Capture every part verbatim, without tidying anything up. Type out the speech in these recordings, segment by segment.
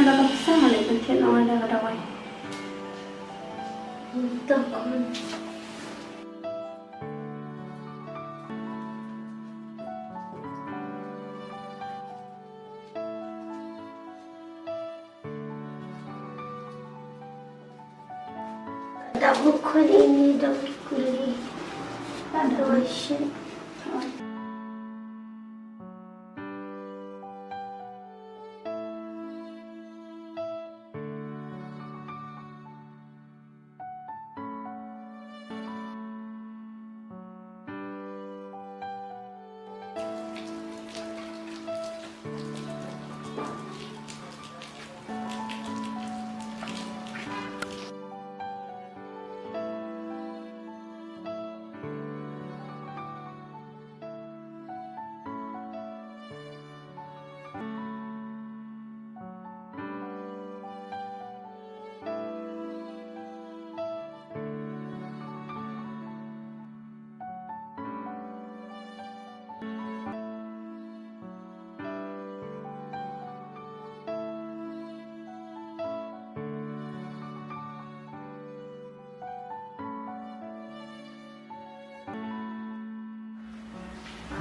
Ka pisa nga leh ban thied noh da ka dawai. Tok. Da bukun ini dong kuli. Da washin.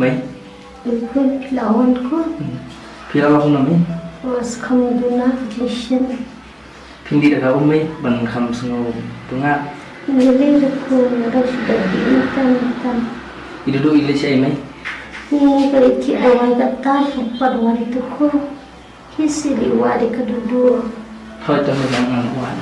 Mei. Phi la wan ko? Phi la wan ko, Mei? Wan skhem duna phi shen. Phin dih da ka um, Mei, ban kham sngew bnga. Ngi lei da ko, ngi ruh shu da dih tam tam. I Dudu i leit shaei, Mei? Ngi ka leit thied dawai kata, shu pat wan tu ko. Ki sih dih wad ïa ka Dudu. Hooid, to Mei, ngan wan.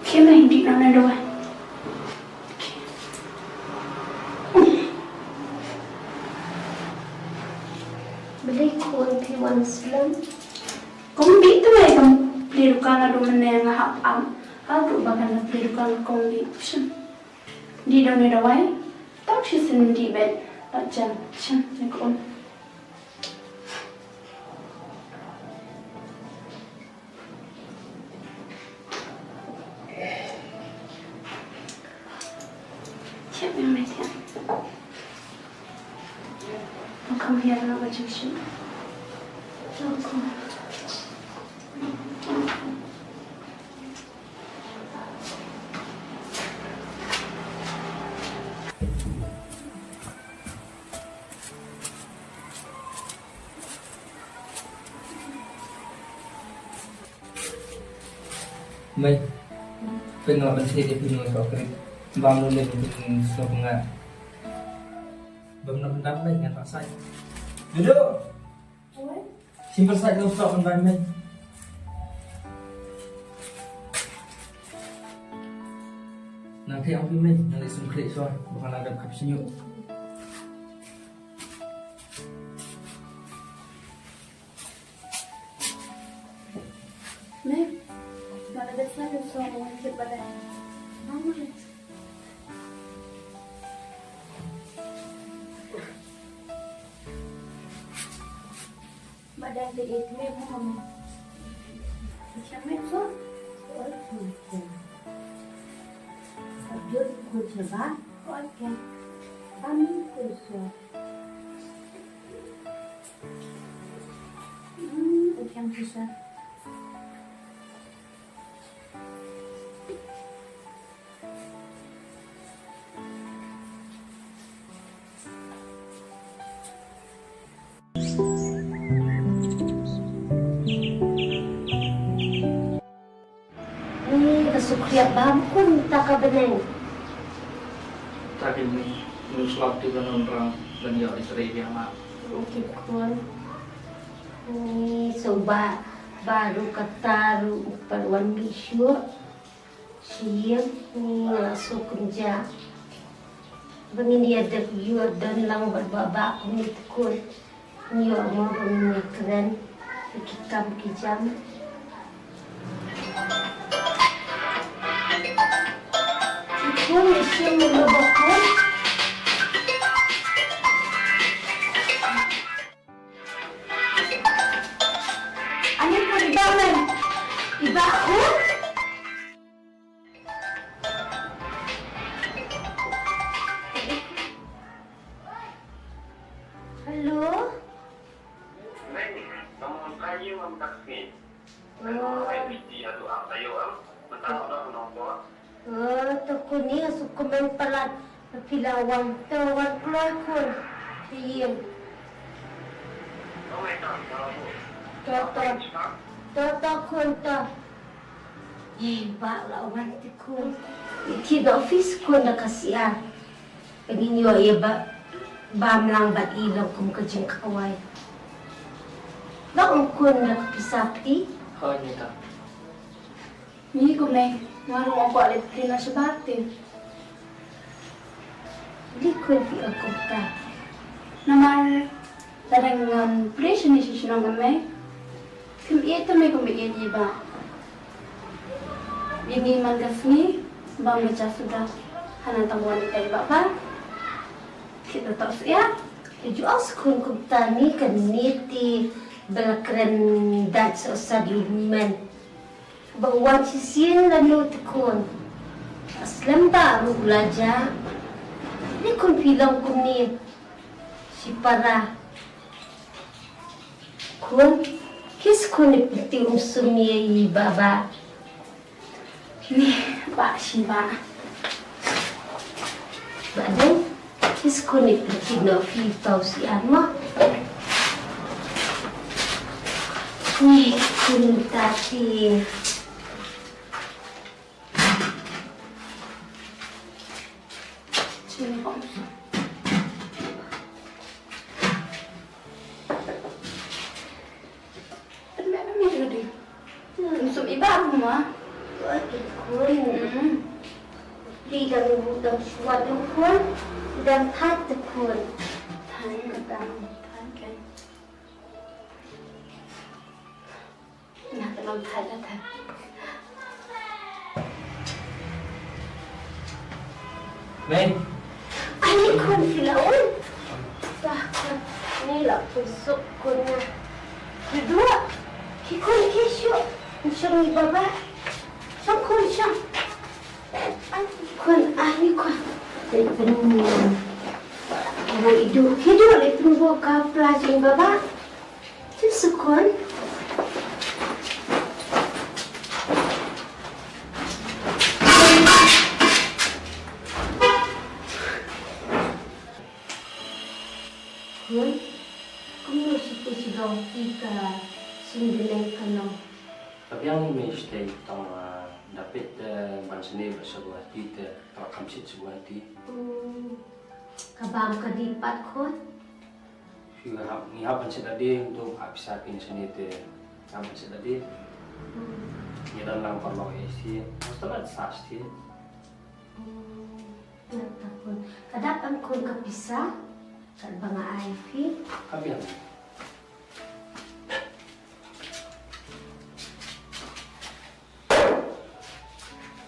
Khie ma, dih noh na dawai. Balei khun phi wan slem? Kong dih tu, Mei, kam plie dukan naduh mynne nga hap am. Haduh ba kan plie dukan kong dih. Shem. Dih noh na dawai. Tang shisien dih bad. Ba jan. Shem, ne ko. Mei, pynnoh ban thied ïa phi nong sokri. Bam lu leh phi nong soknga. Bam nong dam Mei, ngan paksa. Duduk. Oi. Sim pyrshah ka stop ban bai mei. Nang theh ong phi mei, nang leh sum khleh shuwa, ba nga la dep khap shñiuh. Mei, nga la dep sa shuwa, ba nga kit ba dei. Ba dang te it me mo mo. Chame ko. Oi ko. Abdul ko chaba. Oi ko. Amin ko so. Hmm, oi ko so. Ni ka sukriat bam kun ta ka beneng. Ta ka ni nu slap ti ban rang ban ïoh i trei biang ma. Ki kun. Ni soba baru kata ru pat wan mi shuh. Shi ïing ni nga la shu kynjah. Ba ngin ïa dep ïoh don lang bad ba ba kumne tkun. Ngi ïoh mo ba ngin ïa kren ïa ki kam ki jam. Ani khun, i Bah men. I Bah khun. Hello. Oh. Oh, to khun, nga shu kmen palat ba phi la wan, to wan kloi khun. Te ïeng. To to. To to khun to. Ïa i Bah la wan te khun. I thied na office khun da ka syiar. Ba ngin ïoh ïa ba bam lang bad i long kum ka jingkhawai. Long khun da ka pisa phi. Hooid, nita. Ni kumne, nga ruh nga kwah leit pynlong shabar te. Lei khun phi ong kumta. Namar lada ngan plie shane sha shnong ka mei, phim ïeit te mei kumba ïeit ïa i Bah. Ïa ngi man ka sngi bam ka ja suda. Hana tang wan ïa i Bah ba. Khie to to syiar. Te ju ong sa khun kumta, ni kane te ba la kren dait sa u sa di u hynmen. Ba wan shisien lano te khun. Slem ba ruh la jah. Ni khun phi long kumne. Shipara. Khun, khie sa khun ïa pynti um sum ïa i Bah Bah. Ni, Bah, shi Bah. Bah dei, khie sa khun ïa pynti noh phi tau syiar mo. Ni, khun ta phi. Sini kong. Pynmeh pynmeh ka ding. Sum i Bah kumne. Oi, ki khun. Hmm. Phi dang, dang shuwa dang khun. Dang thait te khun. Thait ka dang. Thait ka. Nga ka nang thait la thait. Mei. Ani khun phi la wan. Bah khun. Ni la pun suk khun nga. Ki dua. Ki khun ki shu. Shong ni Bah Bah. Shong khun shong. Ani khun, ani khun. Lei pun. Ro idu. Ki dua lei pun bo ka pla jing Bah Bah. Sukun. Khun, kumno shu poi sha Guwahati ka shin bneng ka long? Ka biang hi mei shatei tang, ah, da peit, eh, ban shane bad sha Guwahati te, ka la kham shit sha Guwahati. Hmm. Ka bam ka dih pat khun? Ngi hap, ngi hap ban shet lade, ngi dang hap pisa pyn shane te hap ban shet lade. Hmm. Ngi don lang paralok ïa shi, hostel la sah shi. Hmm. Ïa ta khun. Ka dap em khun ka pisa, kat ba nga ai phi. Ka biang.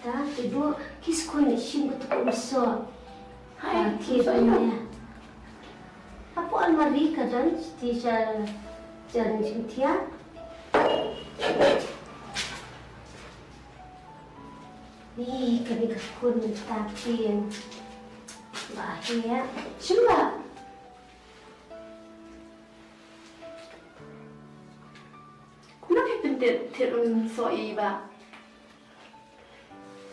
Ta, te duh, ki skun ne shim ka tukum so. Hai, ta, ki so ina. Hapoh almari ka don, ti sha jan jingthiah. Ni, kane ka skun mynta pyn. Ba hia. Shim ba. Kumno phi pyntip thied um soh ïa i Bah?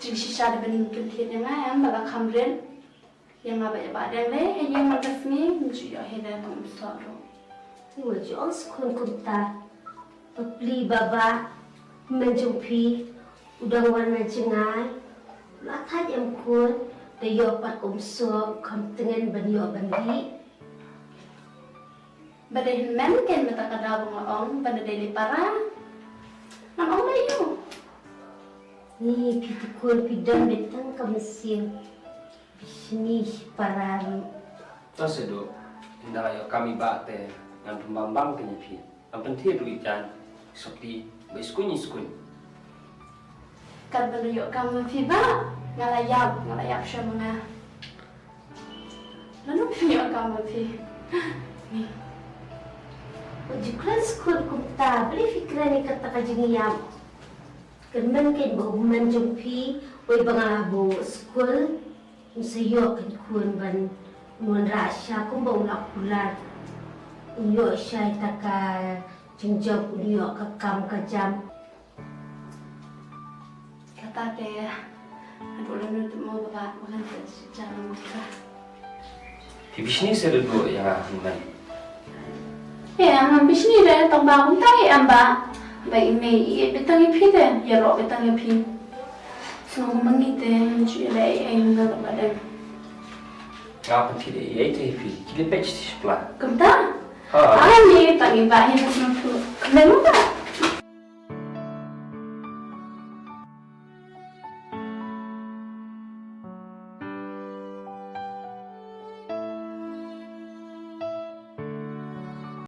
Jingshisha da ban pynthied ïa nga em ba la kham rit. Ïa nga bad ïa Bah Deng lei ha ïing man ka sngi, ngim ju ïoh hi da tang um soh ruh. Nga ju ong skun kumta. Bapli Bah Bah, hynmen jong phi u dang wan na jngai. La thait em khun, da ïoh pat ka um soh, kham tngen ban ïoh ban dih. Ba dei hynmen kein mynta ka daw ba nga ong ba na dei li para. Ngan ong ba ïoh. Ni phi tu khun phi don beit tang ka mynsiem. Bishni shi para ruh. To se duh. Ynda la ïoh kam i Bah te ngan pynbang bang kein ïa phi. Ngan pynthied ruh i Jan, i Sopti, ba i skun i skun. Kat ba la ïoh kam ma phi Bah. Nga la ïap, nga la ïap sha ma nga. Lano phi ïoh kam ma phi? Ni. Wat ju kren skhut kumta, balei phi kren ïa kata ka jingïap? Kynmen kein ba u hynmen jong phi, wei ba nga la buh skul, un sa ïoh kein khun ban wanrah sha kumba u la kular. Un ïoh sha ïa ka jingjop, un ïoh ka kam ka jam. Kata te, haduh lano te mo ba ba ngan te jam ka. Phi bishni se duh ïa nga hynmen. Eh, ngam bishni re, tang ba kumta hi em ba. Ba i mei i bit tang ïa phi te, ïaroh bit tang ïa phi. Sngewbha ma ngi te, ngam ju ïaleh ei ei na kaba dang. Nga pat hi te ei ei te ïa phi, ki leh peit shi pla. Kumta? Ha. Ah, ni tang i ba hi na sngewthuh. Khlem ba.